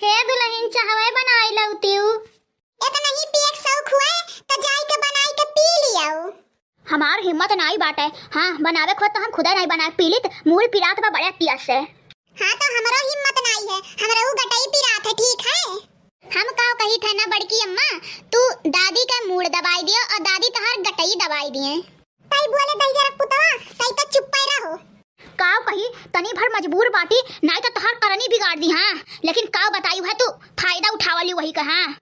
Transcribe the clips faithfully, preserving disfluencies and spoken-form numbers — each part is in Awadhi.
हे दुलहिन, चहवै बनाइ लउतिउ। एतना ही पिए के सौख हुए, त जाइके बनाइके पी लियाउ। हमार हिम्मत नाई बाटे। हाँ, बनावे खोत त हम खुदै नाई बनाए पी लीत, मूड़ पिरात बा बड़े पियास से। हाँ, त हमरो हिम्मत नाई है, हमरो गटई पिरात है, ठीक है? हम काव कहित है ना बड़की अम्मा, तू दादी के मूड़ दबाइ दियो अउर दादी तोहार गटई दबाइ दिए। तई बोले दहिजरा पुतवा, तई तो चुप्पे रहो। काव कही, तनी भर मजबूर बाटी, नाई तो तोहार करनी बिगाड़ दी, हाँ। लेकिन काव बताई है तू, फायदा उठावली वही का, हाँ।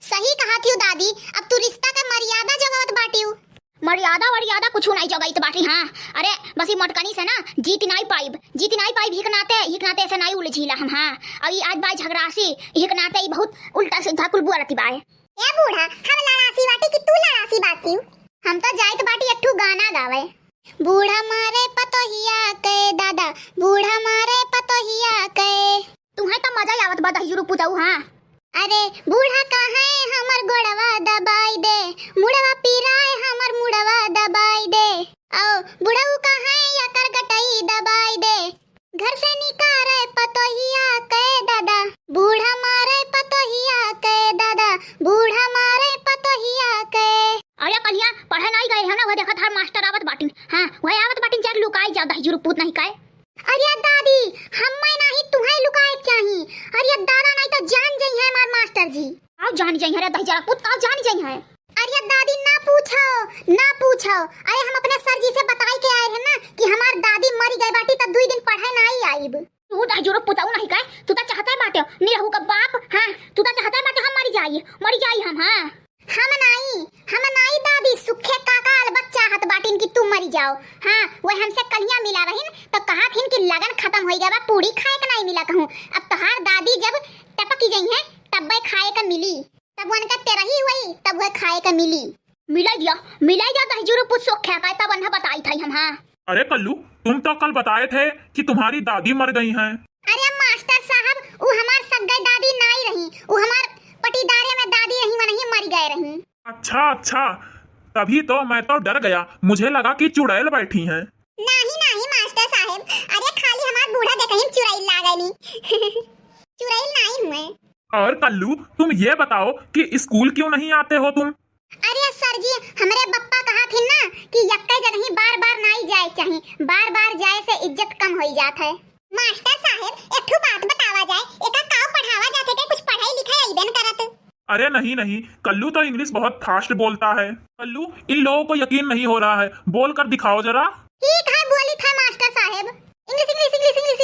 सही कहत हिउ दादी, अब तू रिश्ता के मर्यादा जगवत बाटिउ। मर्यादा वर्यादा कुछु नाई जगइत बाटी, हाँ। अरे, बस ई मोटकनी से ना जीति नाई पाइब, जीति नाई पाइब, हिक नाते, हिक नाते ऐसे नाई उलझीला हम, हाँ। अउर ई आज बाय झगड़ासी, हिक नाते ई बहुत उल्टा सीधा कुल बोलती बाय। ए बूढ़ा, हम लड़ासी बाटी कि तू लड़ासी बाटिउ? हम तो जाइत बाटी एक ठू गाना गावे। बूढ़ा मारे पतोहिया के दादा, बूढ़ा मारे पतोहिया के। तुहैं त मजा आवत बा दहिजरू पुतऊ, हाँ। अरे बूढ़ा कहाँ हमर गोड़वा दबाइ दे, मुड़वा पिराए हमर मुड़वा दबाइ दे। औ बुढ़ऊ कहाँ एकर गटई दबाइ दे। घर से निकारे पतोहिया के दादा, बूढ़ा मारे पतोहिया के दादा, बूढ़ा मारे पतोहिया के। अरे कलिया, पढ़े नाई गए है ना, वह देखत हर मास्टर आवत बाटिन। हाँ, वह आवत बाटिन, चाहे लुकाई जाओ, दहिजरू पूत नहीं काए। अरे दादी, हम्मे नाहीं तुहैं लुकाए के चाही। अरे दादा, नाहीं तो जान जइहैं हमार मास्टर जी। काव जान जइहैं रे दहिजरा पूत, काव जान जइहैं। अरे दादी, ना पूछो, ना पूछो। अरे हम अपने सर जी से बताई के आए हैं ना कि हमार दादी मरी गए बाटी, तो दुई दिन पढ़े नाई आइब। तू दहिजरू पुतऊ नहीं काए, तू तो चाहते बाटे, निरहू का बाप, हाँ, तू तो चाहते बाटे हम मरी जाई, मरी जाई हम, हाँ। हम नाई, हम नाई दादी, सुखे काका अलबत चाहत बाटिन कि तू मरी जाओ। हाँ, वह हमसे कलिया मिला रहिन तो कहत हिन कि लगन खतम होइ गवा, पूड़ी खाए के नाई मिला कहूँ। अब तोहार दादी जब टपकी जइहैं तब्बे खाए के मिली, तब उनका तेरही हुई तब वह खाए के मिली। मिलाई दिया, मिलाई दिया दहिजरू पूत सोख्या का, तब उन्हें बताई था हम, हाँ। अरे कल्लू, तुम तो कल बताए थे कि तुम्हारी दादी मर गई हैं। अरे मास्टर साहब, उ हमार सग्गई दादी नाई रही, उ हमार पटीदारे में दादी रही, वनही मरी गए रही। अच्छा, अच्छा, तभी तो मैं तो डर गया, मुझे लगा कि चुड़ैल बैठी हैं। नाहीं, नाहीं मास्टर साहेब, अरे खाली हमार बूढ़ा देखहिन चुड़ैल लागेली। चुड़ैल नाहीं हुए। और कल्लू, तुम ये बताओ कि स्कूल क्यों नहीं आते हो तुम? अरे सर जी, हमरे बप्पा कहत हिन ना कि यक्के जगही बार-बार नाई जाए चाही, बार-बार जाए से इज्जत कम होई जात है। मास्टर साहेब, एक ठो बात बतावा जाए, एका काव पढ़ावा जात है के कुछ पढ़ाई लिखाई अइबे न करत? अरे नहीं, नहीं, कल्लू तो English बहुत fast बोलता है। कल्लू, इन लोगों को यकीन नहीं हो रहा है, बोल कर दिखाओ जरा। ठीक है, बोली था मास्टर साहेब। English,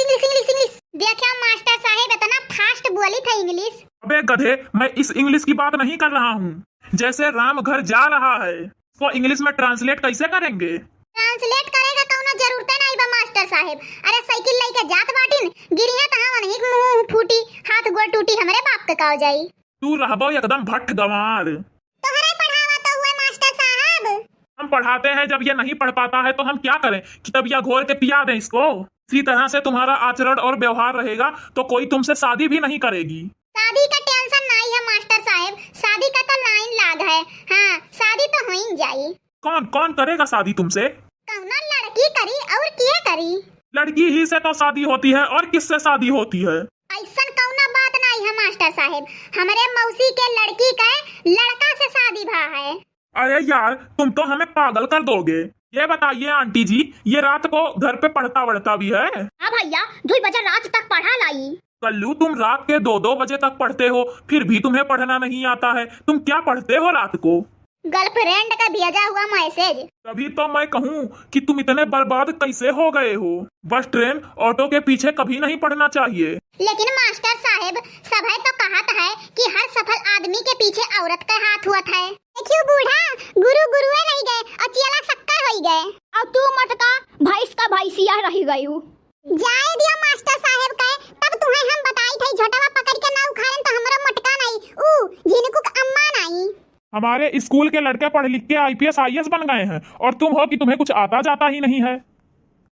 English, English। देखियो मास्टर साहेब, इतना fast बोली था English। अबे गधे, मैं इस English की बात नहीं कर रहा हूँ। जैसे राम घर जा रहा है, इसको English में translate कैसे करेंगे? Translate करे का कौनो जरूरते नहीं बा मास्टर साहेब। अरे साइकिल लेके जात बाटिन, गिरिया तहाँ वनही मुंह फूटी, हाथ गोड़ टूटी, हमरे बाप के काव जाई। तू रहबो एकदम भट्ट गंवार। तोहरे पढ़ावा तो हुए मास्टर साहब। हम पढ़ाते हैं, जब ये नहीं पढ़ पाता है तो हम क्या करें? कि तब या घोर के पिया दें इसको? इसी तरह से तुम्हारा आचरण और व्यवहार रहेगा तो कोई तुमसे शादी भी नहीं करेगी। शादी का tension नाई है मास्टर साहब, शादी का तो line लाग है। हाँ, शादी तो होइन जाई। कौन, कौन करेगा शादी तुमसे? कौनो लड़की करी और के करी? लड़की ही से तो शादी होती है और किससे शादी होती है? ऐसन कौनो बात नाई है मास्टर साहेब, हमरे मौसी के लड़की के लड़का से शादी भा है। अरे यार, तुम तो हमें पागल कर दोगे। ये बताइए आंटी जी, ये रात को घर पे पढ़ता वढ़ता भी है? हाँ भैया, दुई बजे रात तक पढ़ा लाई। कल्लू, तुम रात के दो दो बजे तक पढ़ते हो, फिर भी तुम्हें पढ़ना नहीं आता है। तुम क्या पढ़ते हो रात को? Girlfriend का भेजा हुआ message। तभी तो मैं कहूँ कि तुम इतने बर्बाद कैसे हो गए हो। बस ट्रेन, ऑटो के पीछे कभी नहीं पढ़ना चाहिए। लेकिन मास्टर साहेब, सभे तो कहत है कि हर सफल आदमी के पीछे औरत के हाथ होत है। देखियो बूढ़ा, गुरु गुरुए रहि गए और चेला शक्कर होई गए। और तू मोटका, भैंस का भैंसिया रहि गयू। जाए दियो मास्टर साहेब के, तब तुहैं हम बताइत हई, झोंटवा पकड़ के ना उखाड़ेन तो हमरो मोटका नाई, ऊ झिनकू के अम्मा नाई। हमारे स्कूल के लड़के पढ़ लिख के IPS IAS बन गए हैं और तुम हो कि तुम्हें कुछ आता जाता ही नहीं है।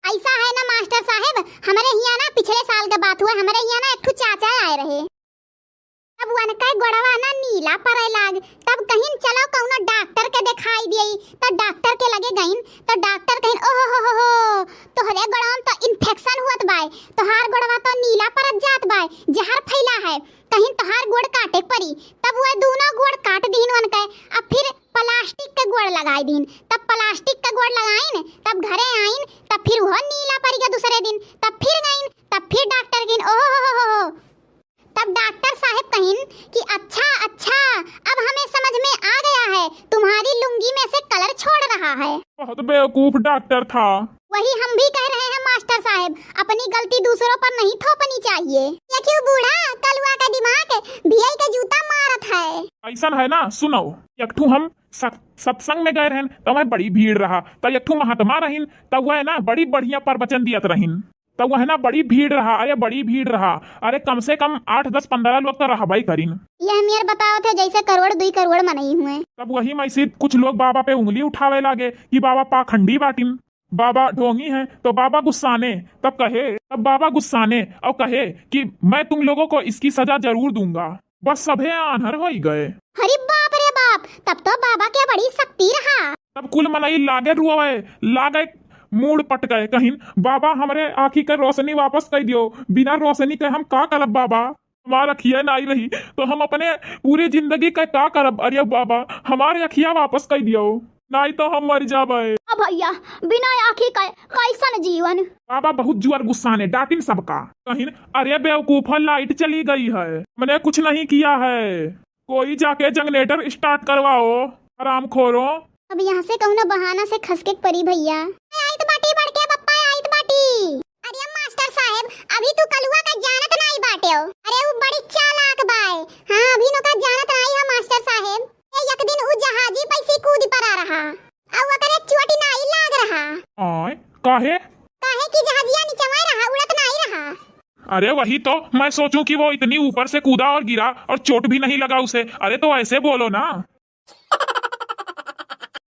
ऐसा है ना मास्टर साहेब, हमरे हियाँ ना पिछले साल के बात हुआ, हमरे हियाँ ना एक ठो चाचा आए रहे। तब उनके गोड़वा ना नीला पड़े लाग, तब कहिन चलो कौनो डॉक्टर के देखाई दिए। तो डॉक्टर के लगे गइन, तो डॉक्टर कहिन, "ओहो हो हो हो, तोहरे गोड़वा में तो infection हुअत बाय, तोहार गोड़वा तो नीला पड़त जात बाय, जहर फैला है।" कहिन तोहार गोड़ काटे के परी। तब वह दूनो गोड़ काट दीन उनके, अब फिर प्लास्टिक के गोड़ लगाई दीन। तब प्लास्टिक के गोड़ लगाइन, तब घरे आइन, तब फिर वह नीला पड़ गया दूसरे दिन। तब फिर गइन, तब फिर डॉक्टर किन, ओहो हो हो हो हो। तब डॉक्टर साहब कहिन कि अच्छा, अच्छा, अब हमें समझ में आ गया है, तुम्हारी लुंगी में से कलर छोड़ रहा है। बहुत बेवकूफ डॉक्टर था। वही हम भी कह रहे हैं मास्टर साहब, अपनी गलती दूसरों पर नहीं थोपनी चाहिए। ये क्यों बूढ़ा, कलुआ का दिमाग भियाई का जूता मारत है। ऐसन है ना, सुनो, एक ठू हम सत-, सत्संग में गए रहन, तो वह बड़ी भीड़ रहा, तो एक ठू महात्मा रहीन, तो वह ना बड़ी बढ़िया प्रवचन दियत रहीन। तब वह ना बड़ी भीड़ रहा, अरे बड़ी भीड़ रहा, अरे कम से कम आठ, दस, पन्द्रह लोग तो रहबे करिन। ये हम यार बतावत है जैसे करोड़, दुई करोड़ मनई हुए। तब वही में से कुछ लोग बाबा पे उंगली उठावे लागे कि बाबा पाखंडी बाटिन, बाबा ढोंगी हैं। तो बाबा गुस्साने तब कहे, तब बाबा गुस्साने और कहे कि मैं तुम लोगों को इसकी सजा जरूर दूंगा। बस सभे आन्हर होई गए। अरे बाप रे बाप, तब तो बाबा के बड़ी शक्ति रहा। तब कुल मनई लागे रोवे, लागे मूड़ पटके, कहिन बाबा हमरे आँखी के रोशनी वापस कर दियो, बिना रोशनी के हम का करब बाबा, हमार अखिया नाई रही तो हम अपने पूरी जिंदगी के का करब, अरे बाबा हमारे अखिया वापस कर दियो, नाई तो हम मर जाबे। अब भैया बिना आँखी के कैसन जीवन। बाबा बहुत जुआर गुस्साने, डांटिन सबका, कहिन अरे बेवकूफा लाइट चली गई है, मैंने कुछ नहीं किया है। कोई जाके जनरेटर स्टार्ट करवाओ, हरामखोरों। अब यहाँ से कौनो बहाना से खसके के परी भैया। आइत बाटी बड़के बप्पा, आइत बाटी। अरे मास्टर साहेब, अभी तू कलुआ का जानत नाई बाटे हो। अरे उ बड़ी चालाक बाय। हाँ, अभी नोका जानत नाई है मास्टर साहेब। ए, एक दिन उ जहाजी पैसे कूद पड़ा रहा। अउ ओकरे चोट नाई लाग रहा। आय, काहे? काहे कि जहाजिया निचवाए रहा, उड़त नाई रहा। अरे वही तो, मैं सोचूं कि वो इतनी ऊपर से कूदा और गिरा और चोट भी नहीं लगा उसे। अरे तो ऐसे बोलो ना।